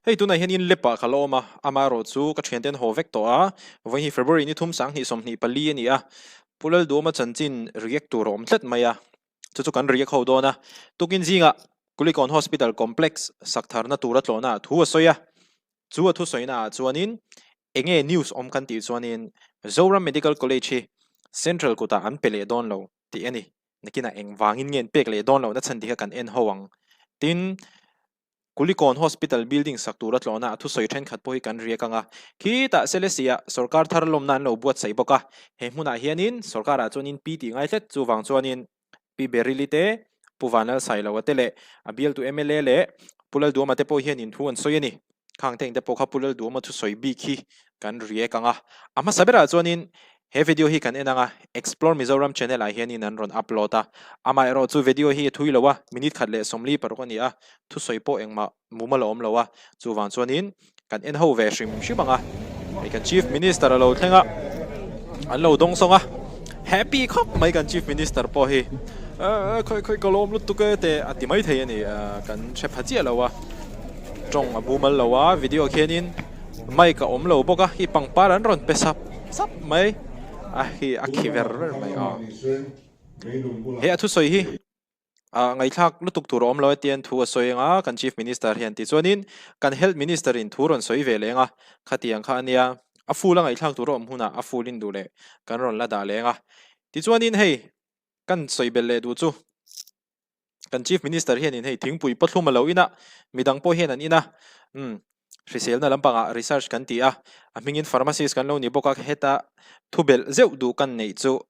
Hei tunah hianin lepah ka la awm a, amaherawhchu ka thianten haw vek tawh a, vawiin hi February ni thum 2024 a ni a, Pu Lalduhawma chanchin react tur a awm tlat mai a, chu chu kan react ho dawn a. Tukin zingah Kulikawn Hospital Complex sak tharna tura tlawhnaah thu a sawi a, chu a thusawinaah chuanin enge news awm kan tih chuanin Zoram Medical College hi Central kutah an pe leh dawn lo tih a ni. Nakinah engvangin nge an pek leh dawn lohna chhan tih kha kan en ho ang. Tin, Kulikawn Hospital building sak tura tlawhna a thusawi thenkhat pawh hi kan riak ang a. Khitah Selesih-ah sawrkar thar lawmna an lo buatsaih bawk a. He hmunah hianin sawrkarah chuanin Pi tih ngai tlat chuvang chuanin Pi Berili te, Pu Vanlalsailoa te leh a bialtu mla leh Pu Lalduama te pawh hianin thu an sawi a ni. Khang te engte pawh kha Pu Lalduama thusawi bik hi kan riak ang a. A hmasa berah chuanin he video hi kan en ang a, Explore Mizoram channel ah hianin an rawn upload a. Amaherawh chu video hi a thui lo a, minute khat leh 46 a ni a, thusawi pawh engmah mumal a awm lo a, chuvang chuanin kan en ho ve hrim hrim ang a, hei kan Chief Minister a lo thleng a, an lo dawng sawng a, happy khawp mai kan Chief Minister pawh hi, eh khawi khawi ka lawm lutuk e te a ti mai thei a ni, kan hre pha chiah lo a, tawng a mumal lo a, video khianin mic a awm lo bawk a, hi pangpar an rawn pe sap sap mai a, hi a khi ver ver mai a, he a thusawi hi. Ah ngaihthlak lutuk tur a awm lo e tian thu a sawi ang a, kan Chief Minister hian tichuanin kan Health Minister in thu rawn sawi ve leng a, khatiang kha a nia, a full a ngaihthlak tur a awm hunah a full in duh leh kan rawn la dah leng a. Tichuanin hei kan sawi belh leh duh chu kan Chief Minister hianin hei thingpui pawthlum a lo in a, midang pawh hian an in a, umm hriselna lampangah research kan ti a, a hmingin pharmacist kan lo ni bawk a, heta thu belh zeuh duh kan neih chu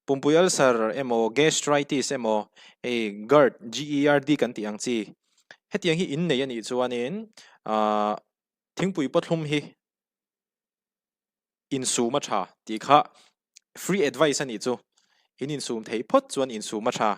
pumpui ulcer emaw gastritis emaw hei GERD, G-E-R-D kan tih ang chi hetiang hi in nei a nih chuanin ahh thingpui pawthlum hi insum a tha tih kha free advice a nih chu. In insum theih phawt chuan insum a tha.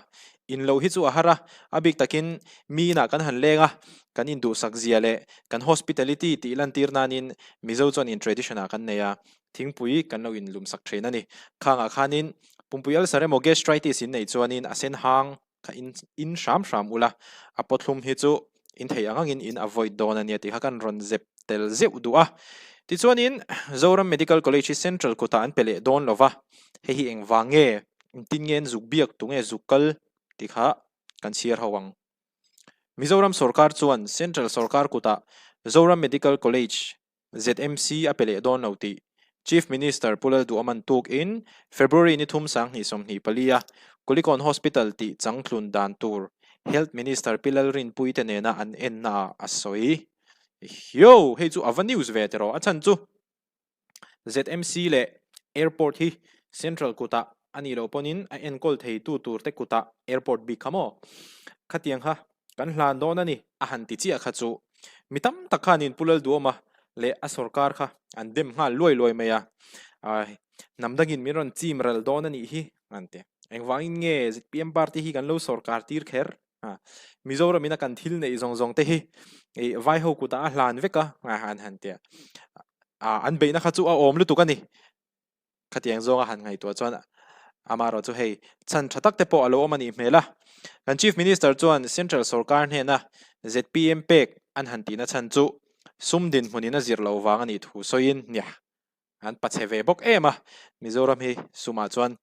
In lo hi chu a har a, a bik takin mi inah kan han leng a, kan induhsak zia leh kan hospitality tih lantir nanin Mizo chuan in tradition ah kan nei a, thingpui kan lo inlumsak thin a ni. Khangah khanin pumpui ulcer emaw gastritis in nei chuanin a sen hang kha in in hram hram ula, a pawthlum hi chu in theih ang angin in avoid dawn a nia tih kha kan rawn zep tel zeuh duh a. Tichuanin Zoram Medical College hi Central kutah an pe leh dawn lo va, hei hi engvang nge, engtin nge an zuk biak tu nge zuk kal tih kha kan chhiar ho ang. Mizoram sawrkar chuan Central sawrkar kutah Zoram Medical College ZMC a pe leh dawn lo tih Chief Minister Pu Lalduhawman tukin February ni thum 2024 a Kulikawn Hospital tih changtlun dan tur Health Minister Pi Lalrinpuii te nena an enna ah a sawi. Yo! Hei chu a va news ve tiraw? A chhan chu ZMC leh Airport hi Central kutah a nih loh pawnin a enkawl theitu tur te kutah Airport bik kha maw? Khatiang kha kan hlan dawn a ni a han ti chiah kha chu mi tam tak khanin Pu Lalduhawma leh a sawrkar kha an dem nghal luai luai mai a, hnam dangin min rawn chim ral dawn a nih hi an ti. Engvangin nge zpm party hi kan lo sawrkar tir kher? Mizoramin a kan thil neih zawng zawng te hi vai ho kutah a hlan vek a an han ti a, an beihna kha chu a awm lutuk a ni. Khatiang zawnga han ngaihtuah chuan amaherawh chu hei chhan tha tak te pawh a lo awm a nih hmel a. Kan Chief Minister chuan Central sawrkar hnena zpm pek an han tihna chhan chu sum dinhmunin a zir loh vang a nih thu sawiin nia an pachhe ve bawk em a. Mizoram hi sumah chuan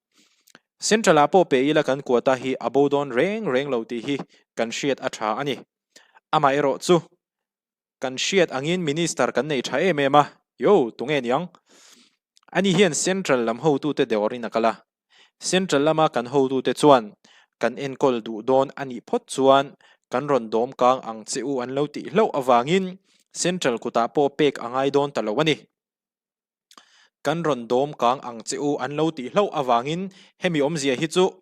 Central ah pawh pe ila kan quota hi a bo dawn reng reng lo tih hi kan hriat a tha a ni. Amaherawh chu Kan hriat angin Minister kan nei tha em em a, yo, tunge niang? Ani hian Central lam hotute dawrin a kal a, Central lama kan hotute chuan kan enkawl duh dawn a nih phawt chuan kan rawn dawm kang ang che u an lo tih hlauh avangin Central kutah pawh pek a ngai dawn ta lo a ni. Kan rawn dawm kang ang che u an lo tih hlauh avangin hemi awmzia hi chu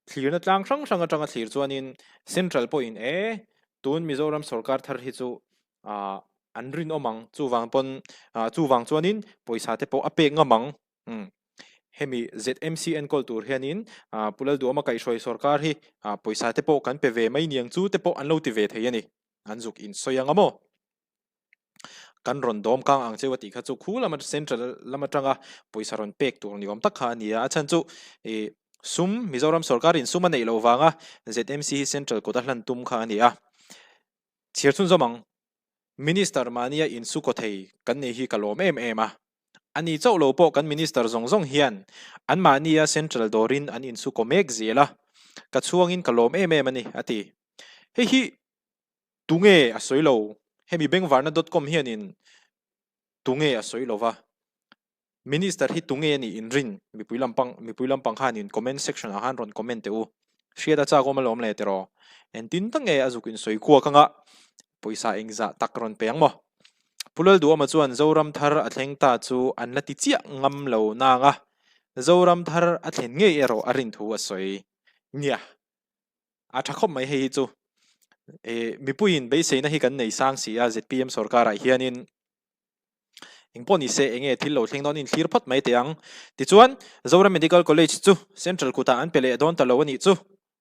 Thlirna tlang hrang hrang atanga thlir chuanin Central pawhin e, tun Mizoram sawrkar thar hi chu an rinawm ang, chuvang pawn chuvang chuanin pawisa te pawh a pek ngam ang. Hemi ZMC enkawl tur hianin Pu Lalduhawma kaihhruai sawrkar hi pawisa te pawh kan pe ve mai niang chu te pawh an lo ti ve thei a ni. An zuk insawi ang a maw? Kan rawn dawm kang ang cheu a tih kha chu khu lama central lam atanga pawisa rawn pek tur ni awm tak kha a ni a, a chhan chu ih sum Mizoram sawrkarin sum a neih loh vanga ZMC hi central kut a hlan tum kha a ni a. Chhiar chhunzawm ang. Minister mahnia insukaw thei kan nei hi ka lawm em em a. Ani chauh lo pawh kan Minister zawng zawng hian anmahnia Central dawrin an insukaw mek zel a, ka chhuangin ka lawm em em a ni, a ti. Hei hi tunge a sawi lo? Hemi bengvarna dot com hianin tunge a sawi lo va? Minister hi tunge a nih inrin? Mipui lampang mipui lampang khanin comment section ah khan rawn comment teh u. Hriat a chak awm alawm le tiraw? Engtin tak nge a zuk insawi kuak anga pawisa engzah tak rawn pe ang maw? Pu Lalduhawma chuan Zoram thar a thleng ta chu an la ti chiah ngam lo nang a, Zoram thar a thlen ngei erawh a rin thu a sawi. Nia, a tha khawp mai hei hi chu. E, mipuiin beiseina hi kan nei sang si a ZPM sorkarah hianin Eng pawh ni se, enge thil lo thleng dawn in thlir phawt mai teh ang. Tichuan, Zoram Medical College chu Central kutah an pe leh dawn ta lo a nih chu.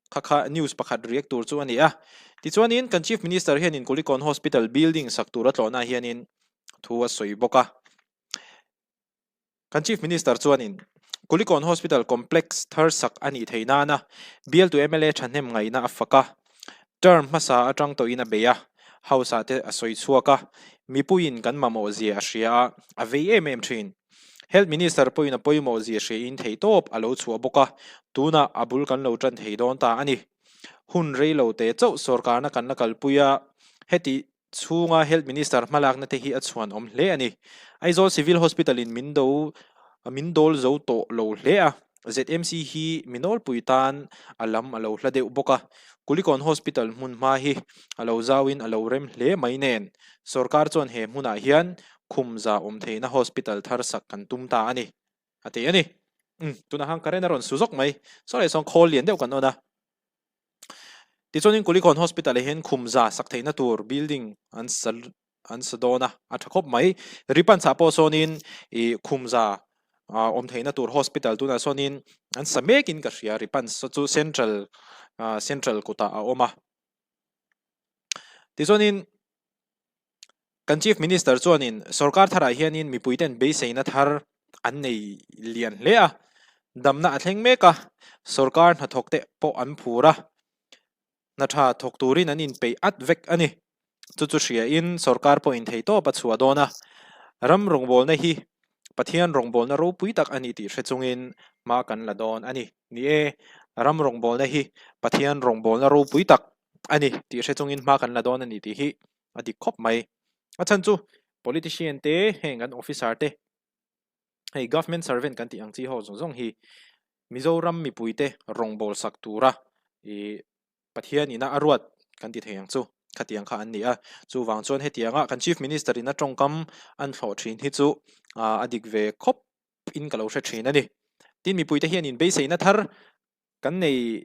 Kha kha news pakhat react tur chu a ni a. Tichuanin, kan Chief Minister hianin Kulikawn Hospital building sak tur a tlawhna hianin thu a sawi bawk a. Kan Chief Minister chuanin Kulikawn Hospital Complex thar sak a nih theih nana bialtu mla thahnem ngaihna a fak a, term hmasa atang tawhin a bei a, House-ah te a sawi chhuak a, mipuiin kan mamawh zia a hria a, a vei em em thin. Health Minister pawhin a pawimawh zia hriain theihtawp a lo chhuah bawk a, tunah a bul kan lo tan thei dawn ta a ni. Hun rei lo te chauh sawrkarna kan la kalpui a, heti chhunga Health Minister hmalakna te hi a chhuan awm hle a ni. Aizawl Civil Hospital in min do min dawl zo tawh lo hle a, ZMC hi mi nawlpui tan a lam a lo hla deuh bawk a, Kulikawn Hospital hmun hma hi a lo zauin a lo rem hle mai nen, sawrkar chuan he hmunah hian khum za awm theihna hospital thar sak kan tum ta a ni, a ti a ni. Umm, tunah khan current a rawn su zawk mai, saw leh sawn khawl lian deuh kan on a. Tichuanin Kulikawn Hospital-ah hian khum za sak theihna tur building an sa an sa dawn a, a tha khawp mai. Ripanchah pawh sawnin ih khum za awm theihna tur hospital tunah sawnin an sa mekin ka hria Ripanch chu central ah central kutah a awm a. Tichuanin Kan Chief Minister chuanin sorkar tharah hianin mipuiten beiseina thar an nei lian hle a, damna a thleng mek a, sorkar hnathawkte pawh an phur a, hna tha thawk turin an inpeih at vek a ni. Chu chu hriain sorkar pawhin theihtawp a chhuah dawn a, ram rawngbawlna hi Pathian rawngbawlna ropui tak a ni tih hre chungin hma kan la dawn a ni. Ni e, ram rawngbawlna hi Pathian rawngbawlna ropui tak a ni tih hre chungin hma kan la dawn a ni tih hi a dik khawp mai. A chhan chu politician te heng kan officer te hei government servant kan tih ang chi ho zawng zawng hi Mizoram mipui te rawngbâwl sak tura ih Pathian ina a ruat kan ti thei ang chu khatiang kha an ni a. Chuvang chuan hetianga kan Chief Minister ina tawngkam an thlawh thin hi chu a dik ve khawp in ka lo hre thin a ni. Tin mipui te hian inbeiseina thar Kan nei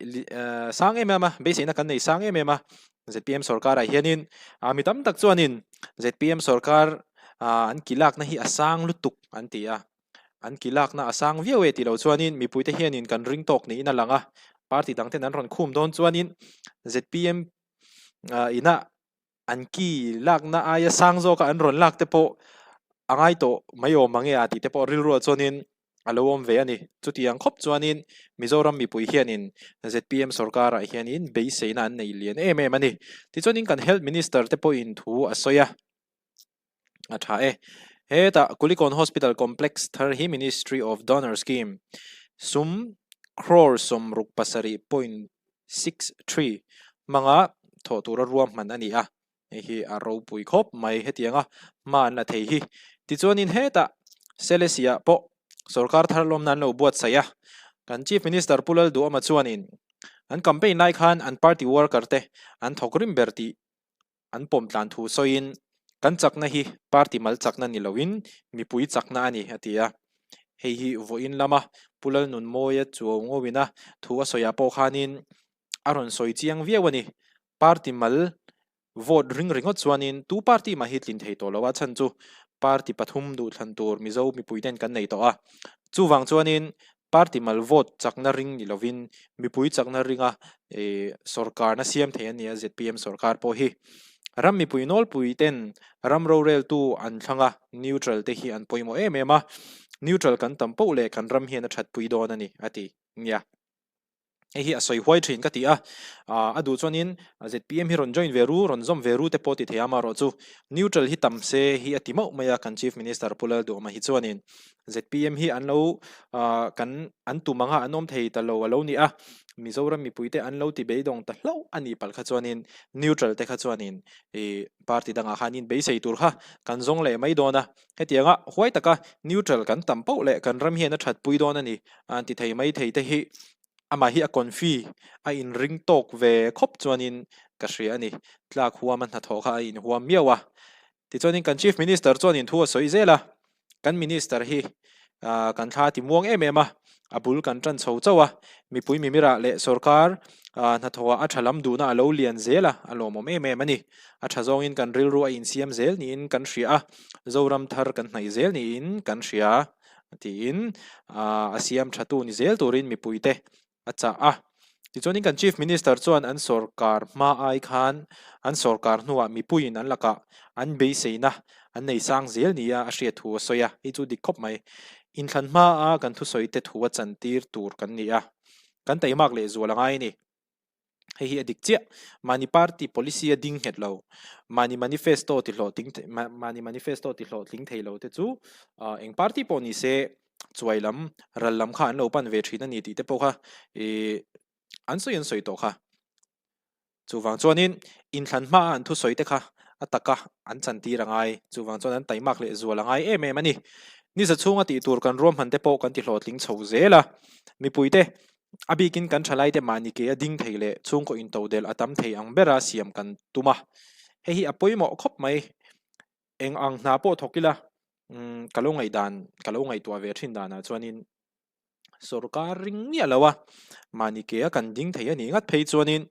sang em em a, beiseina kan nei sang em em a, zpm sorkarah hianin mi tam tak chuanin zpm sorkar an ki lakna hi a sang lutuk an ti a, an ki lakna a sang viau e tih loh chuanin mipuite hianin kan ring tawk niin a lang a, party dangten an rawn khum dawn chuanin zpm ina An ki lakna aia sang zawka an rawn lak te pawh a ngai tawh mai awm ang e a tih te pawh rilruah chuanin a lo awm ve a ni. Chutiang khawp chuanin Mizoram mipui hianin zpm sorkarah hianin beiseina an nei lian em em a ni. Tichuanin kan Health Minister te pawhin thu a sawi a, a tha e. Hetah Kulikawn Hospital Complex thar hi Ministry of Donor Scheme sum crore 67. 63 hmanga thawh tura ruahman a ni a, hei hi a ropui khawp mai hetianga hma an la thei hi. Tichuanin hetah Selesih-ah pawh sorkar thar lawmna an lo buatsaih a, kan Chief Minister Pu Lalduhawma chuanin an campaign lai khan an party worker te an thawk rim ber tih an pawm tlan thu sawiin, Kan chakna hi party mal chakna ni loin mipui chakna a ni, a ti a. Hei hi vawiin lama Pu Lalnunmawia chuau ngawina thu a sawiah pawh khanin a rawn sawi chiang viau a ni. Party mal vote ring ringawt chuanin tu party mah hi tlin thei tawh lo a chhan chu party pathum duhthlan tur Mizo mipuiten kan nei tawh a. Chuvang chuanin Party mal vote chakna ring ni lovin mipui chakna ringa sorkarna siam thei a ni a, zpm sorkar pawh hi. Ram mipui nawlpui ten ram roreltu an thlang a, neutral te hi an pawimawh em em a, neutral kan tam poh leh kan ram hian a thatpui dawn a ni, a ti nia. Hei hi a sawi huai thin ka ti a, a duh chuanin zpm hi rawn join ve ru, rawn zawm ve ru te pawh ti thei a, amaherawhchu neutral hi tam se hi a ti mauh mai a, kan Chief Minister Pu Lalduhawma hi chuanin zpm hi an lo kan an tum anga an awm thei ta lo a lo ni a, Mizoram mipuite an lo ti beidawng ta hlauh a nih palh kha chuanin neutral te kha chuanin ih party dangah khanin beisei tur kha kan zawng leh mai dawn a, hetianga huai taka neutral kan tam poh leh kan ram hian a thatpui dawn a ni an ti thei mai thei te hi Amah hi a confi, a inring tawk ve khawp chuanin ka hria a ni. Tlak huama hnathawh kha a inhuam miau a. Tichuanin kan Chief Minister chuanin thu a sawi zel a, kan Minister hi kan thla a ti muang em em a, a bul kan tan chho chauh a, mipui mimirah leh sorkar hnathawhah a tha lam duhna a lo lian zel a, a lawmawm em em a ni. A tha zawngin kan rilru a insiam zel niin kan hria a, Zoram thar kan hnaih zel niin kan hria. tiin a siam thatu ni zel turin mipuite a chah a. Tichuanin kan Chief Minister chuan an sawrkar hma ai khan an sawrkar hnuah mipuiin an lakah an beiseina an nei sang zel nia a hriat thu a sawi a, hei chu dik khawp mai. Inthlan hmaa kan thusawite thu a chantir tur kan ni a, kan taimak lehzual a ngai a ni. Hei hi a dik chiah. Mahni party policy a ding nghet lo. Mahni manifesto ti hlawhtling mahni manifesto ti hlawhtling thei lo te chu eng party pawh ni se chuai lam ral lam kha an lo pan ve thin a ni tih te pawh kha ih an sawi an sawi tawh kha. Chuvang chuanin inthlan hmaa an thusawi te kha a taka an chantir a ngai. Chuvang chuan an taimak leh zual a ngai em em a ni. Ni za chhunga tih tur kan ruahman te pawh kan ti hlawhtling chho zel a. Mipuite A bikin kan thalaite mahni ke a ding thei leh chhungkaw intodelh a tam thei ang bera siam kan tum a. Hei hi a pawimawh khawp mai. Eng ang hna pawh thawk ila, ka lo ngaihdan, ka lo ngaihtuah ve thin danah chuanin sorkar ring miah lo a, mahni ke a kan ding thei a nih ngat phei chuanin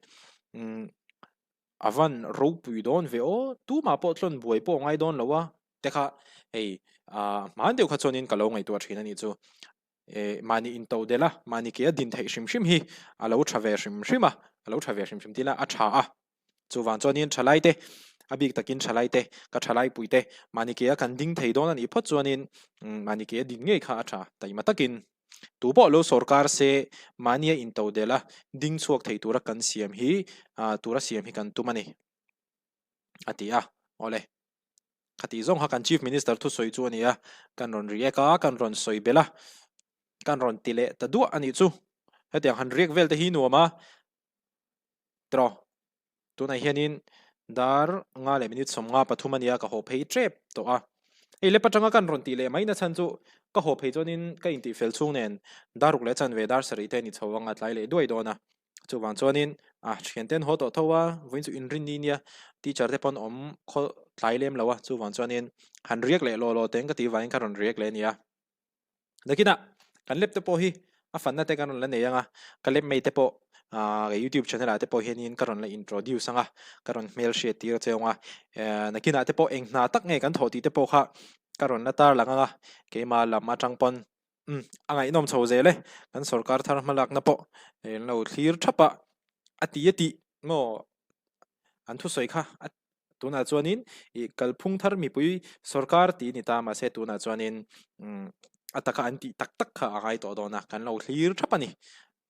a van ropui dawn ve aw, tumah pawh tlawn buai pawh a ngai dawn lo a, te kha hei hman deuh kha chuanin ka lo ngaihtuah thin a nih chu. Eh, mahni into delh a, mahni ke a din theih hrim hrim hi a lo tha ve hrim hrim a, a lo tha ve hrim hrim tih ila a tha a. Chuvang chuanin thalaite, a bik takin thalaite, ka thalaipuite, mahni ke a kan ding thei dawn a nih phawt chuanin mahni ke a din ngei kha a tha taima takin. Tu pawh lo sawrkar se mahni a into delh a, ding chhuak thei tura kan siam hi, tura siam hi kan tum a ni, a ti a. Awle. Khatih zawng kha kan Chief Minister thusawi chu a ni a, kan rawn react a, kan rawn sawi belh a, kan rawn ti leh ta duah a nih chu. Hetiang han react vel te hi nuam a, tiraw? Tunah hianin dar nga leh minute 55 a ni a, ka haw phei tep tawh a. Hei lep atanga kan rawn tih leh mai na chhan chu ka haw phei chuanin ka intih fel chhung nen dar ruk leh chanve dar sarih te a ni chho ang a, tlai leh duai dawn a. Chuvang chuanin a thiante an haw tawh tho a, vawiin chu inrin ni nia, teacher te pawn awm khaw tlai lem lo a, chuvang chuanin han riak leh law law teng ka tih vangin ka rawn riak leh a ni a. Nakinah kan lep te pawh hi a fanna te kan rawn la nei ang a, ka lep mai te pawh ah ka youtube channel ah te pawh hianin ka rawn la introduce ang a, ka rawn hmelhriat tir che ang a, nakinah te pawh eng hna tak nge kan thawh tih te pawh kha ka rawn la tarlang ang a, keimah lam atang pawn Umm, a ngaihnawm chho zel e. Kan sorkar thar hmalakna pawh an lo thlir thap a, a ti a tih maw an thusawi kha a tunah chuanin ih kalphung thar mipui sorkar tih a ni ta mahse tunah chuanin umm a taka an tih tak tak kha a ngai tawh dawn a, kan lo thlir thap a ni.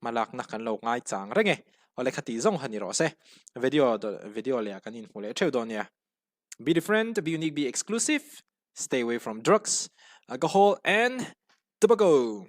Hmalakna kan lo ngai chang reng e. Awle kha tih zawng kha ni rawh se. Video video leh ah kan inhmu leh theuh dawn nia. Be different, be unique, be exclusive, stay away from drugs, alcohol and tobacco.